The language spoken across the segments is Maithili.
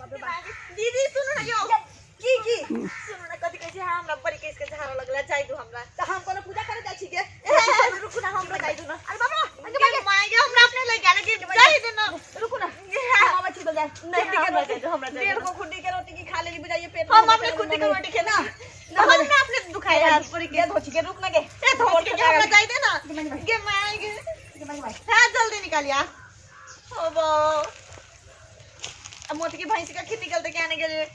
दीदी सुनू ना यौ की की सुनू ना कथी कहै छै हमरा बड़ी केस के झाड़ा लगला जाय दू हमरा तऽ हम कोनो पूजा करे जाइ छी गे ए, रुकू ना हमरो जाय दू ना अरे बाबा अरे माय गे हमरा अपने लग गेल कि जाय दे ना रुकू ना हम हम आबै छी तो जाय नहीं हमरा जाय दू हमरा जाय डेढ़ दू गो खुद्दी के रोटी की खा लेली बुझाइए पेट हम अपने खुद के रोटी खेना हम ना अपने दुखाए यार बड़ी के धोची के रुक ना गे ए धोच के हमरा जाय दे ना गे माय गे हां जल्दी निकालिया ओ बो अब मोती की भैंस का खीर निकलते क्या निकले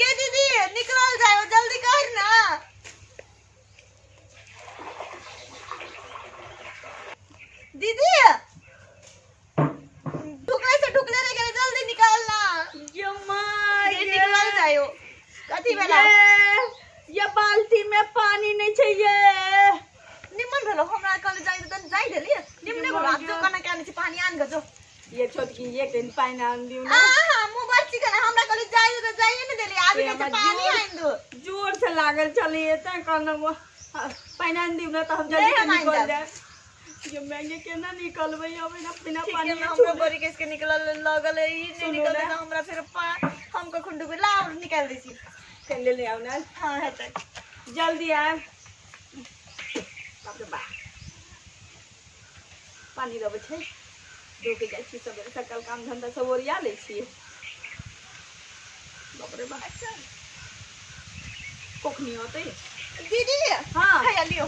गे दीदी निकल जाओ जल्दी कर ना दीदी ढुकले से ढुकले रह गेले जल्दी निकाल ना ये माय ये निकल जायो कथी भेला ये बाल्टी में पानी नहीं चाहिए निमन भेलो हमरा कहले जाय दे त जाय देली निमने भेलो आब जो कना के आनै छी पानी आन ग जो ये छोटकी एक दिन पानी आन दियो ना आ मुँह बड़ चिकन हमरा कहले जाय दे त जाइए ने देली आबि ये नै छै हमरा पानी जोर- आन दो जोर से लागल चलिए तैं कहलहुँ पानि आनि दियौ ने तऽ हम जल्दी नहीं, से हम आनि निकल देब। जायब ये मैं ये केना निकलबै अब बिना बिना ठीक पानी है हमरो बड़ी केस के निकलल लगल है, ई नहीं सुनू निकलते ने। त हमरा फिर पा हम कखन डूबे ला और निकाल दै छी ले ले आउ ने हां हेतै जल्दी आयब बाप रे बाप पानी देबै छै धो के जाइ छी सवेरे सकाल काम धंधा सब ओरिया लै छियै बाप रे बाप अच्छा कखनी होतै दीदी हाँ हैया लियो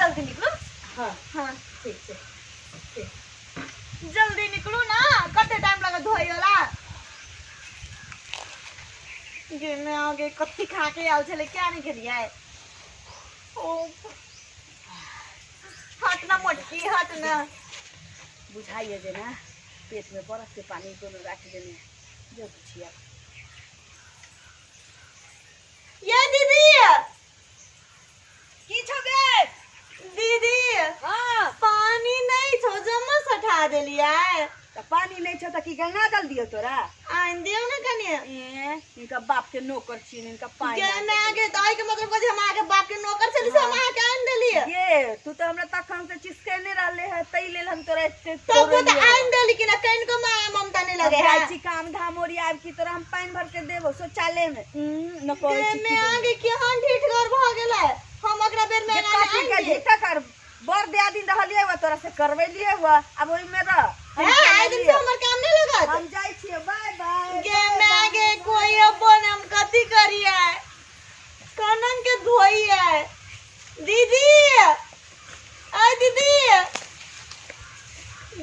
जल्दी निकलू हाँ हाँ ठीक छै जल्दी निकलू ना कते टाइम लागत धोए वाला गे मैं आगे कथी खा के आयल छलै क्या नहीं गेलियै ओ हट ना मोटकी हट ना बुझाइए जे ना पेट में बरफ के पानी कोनो राखि देने जो बुझिया ये दीदी की छौ गे दीदी हाँ पानी नहीं छौ जमा सठा देलियै तऽ पानी नहि छौ तऽ की गंगा जल दियौ तोरा आनि दियौ ने कनि ए इनका बाप के नौकर छियन इनका पाइ गे मैं आगे दाई के मतलब कथी हम अहाँके बाप के नौकर छली से हम अहाँके आनि देलियै ये तू तऽ हमरा तखन से चिसकेने रहले है तै लेल हम तोरा एते तब तो आनि देली कि ना कनिको माया ममता नहीं लगे है जाइ छी काम धाम ओरियाब की तोरा हम पानि भर के देबो शौचालय में न कहै गे छी मैं आगे केहन ठीठगर भऽ गेलै हम ओकरा बेर में जे कथी के झिटा कर बर दिया दिन रहलियै हुआ तोरा से करबेलियै हुआ अब ओहि में रह हम हैं चलि आइ दिन से एलियै। हमर काम नहीं लगत हम जाइ छियै बाय बाय गे मैं गे कोई अपन हम कथी करिए कनन के धोइए दीदी आय दीदी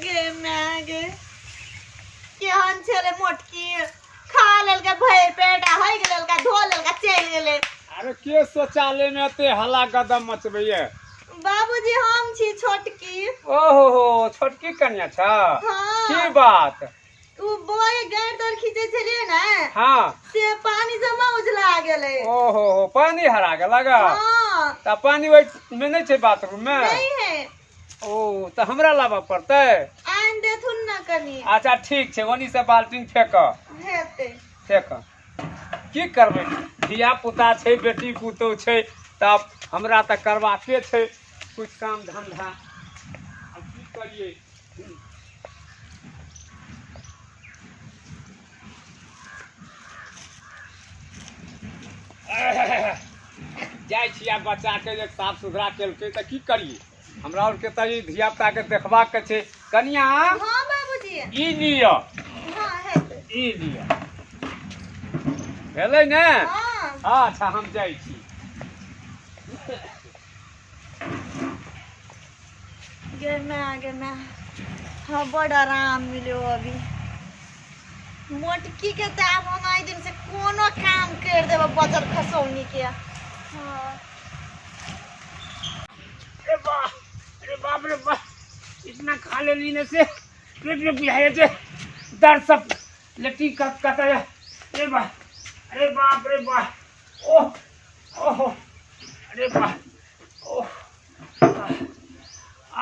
गे मैं गे केहन छलै मोटकी खा लेलकै भरि पेट आ हगि लेलकै धो लेलकै चलि गेलै अरे के शौचालय में एते हल्ला गदम मचबैये बाबूजी हम छी छोटकी ओहो हो छोटकी कन्या छ हाँ। की बात उ बौआ के गाँठ तर खींचे छलियै ने हाँ से पानी जमा उजला गेलै ओहो हो पानी हरा गेलक हाँ तऽ पानी ओहि में नहि छै बाथरूम में नहीं है ओ तऽ हमरा लाबऽ पड़तै आनि देथुन ना कनी अच्छा ठीक छै ओनी से बाल्टीन फेंक हेतै फेंक की करबै धिया पुता छै बेटी पुतोह छै तब हमरा तऽ करबाके छै कुछ काम धंधा आब की करियै जाइ छी आब बच्चाके जे साफ सुथरा केलकै तऽ की करियै हमरा आरके तऽ ई धिया पुताके देखबाक छै कनिया हाँ बाबूजी ई लिअ हाँ हेतै ई लिअ भेलै ने हाँ अच्छा हम जाइ छी गे मैं गे मैं हाँ बड़ आराम मिलो अभी मोटकी के तऽ आब हम आइ दिन से कोनो काम कर देब बजर खसौनी के हाँ अरे वाह अरे बाप रे बाप इतना खा लेली ने से पेट में बुझाइए छै दर्द सब लेट्रिन कर कता है अरे वाह अरे बाप रे बाप ओह ओहो अरे वाह ओह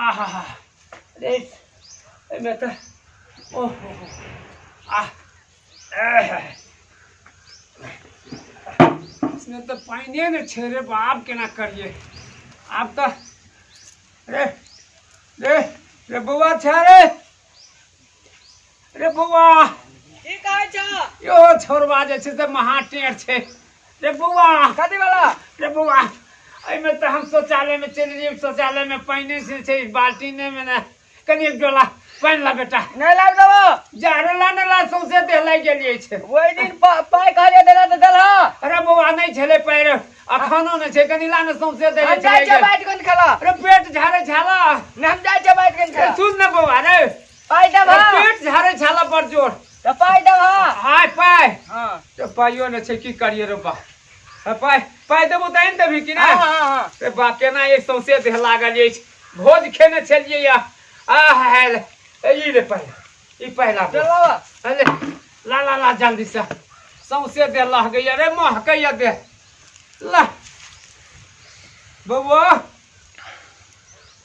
आहा अरे एहिमे तऽ ओह आह इसमें तऽ पानिए ने छै रे बाप केना करिए आब तऽ रे रे रे बौआ छै रे रे बौआ की कहै छौ यो छोरबा जे छै से महा टेढ़ छै रे बौआ। कथी वाला? रे बौआ, एहिमे तऽ हम शौचालयमे चलि गेलियै, शौचालयमे पानिए से छै बाल्टीने मे ने। कनि एक डोला पानि ला बेटा। नहि लाबि देबो। जा रे, ला ने ला, सौंसे देह लागि गेलियै छै। ओहि दिन पाइ कहलियै देला तऽ देलह। अरे बौआ, नहि छलै पाइ रे, अखनो नहि छै, कनि ला ने, सौंसे देह हम जाइ छियै बैठ कऽ खेला। अरे पेट झाड़े छाला। नहि, हम जाइ छियै बैठ कऽ खेला। सुन ने बौआ रे। पाइ देबह। पेट झाड़े छाला बड़ जोर। तऽ पाइ देबह। हाय पाइ। हँ। तऽ पाइयो नहि छै, की करियै रे बा? पाइ पाइ देबो तऽ आनि देबही कि हँ। नहि? हँ हँ। रे बा, केना ई सौंसे देह लागल अछि, भोज खेने छलियै या। आ हाय रे, ई रे पाइ, ई पहिला चल बाबा। अरे ला ला ला जल्दी से, सौंसे देह लह गैया रे, महकैया देह। ला बौआ,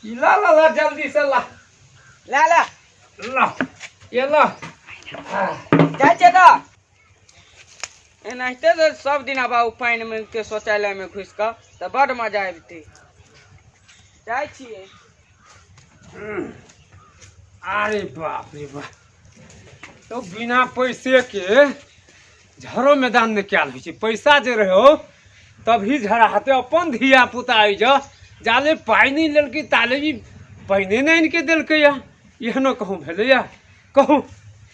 ई ला ला ला जल्दी से ला। ला ला। ला, ये ला। जाइ छियै तऽ एनाहिते तऽ सब दिन आब पानिमे के शौचालयमे घुसि कऽ तऽ बड्ड मजा अबितै। जाइ छियै। अरे बाप रे बाप, तो बिना पैसे के झरो मैदान में कयल होइ छै। पैसा जे रहो तभी झरा हेतै। अपन धिया पुता अइ जे जाले पाइ नहि लेलकै ताले ई पानिए नहि आनि के देलकै या। एहनो कहूँ भेलैया? कहू,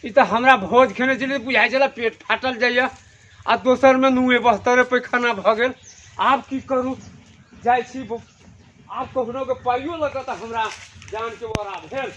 ई तऽ हमरा भोज खेने छलियै, बुझाइ छलै पेट फाटल जाइया, आ दोसरमे नुए बस्तरे पैखाना भऽ गेल। आब की करू? जाइ छी, आब कखनो के पाइयो लऽ कऽ तऽ हमरा जानके ओरा भेल।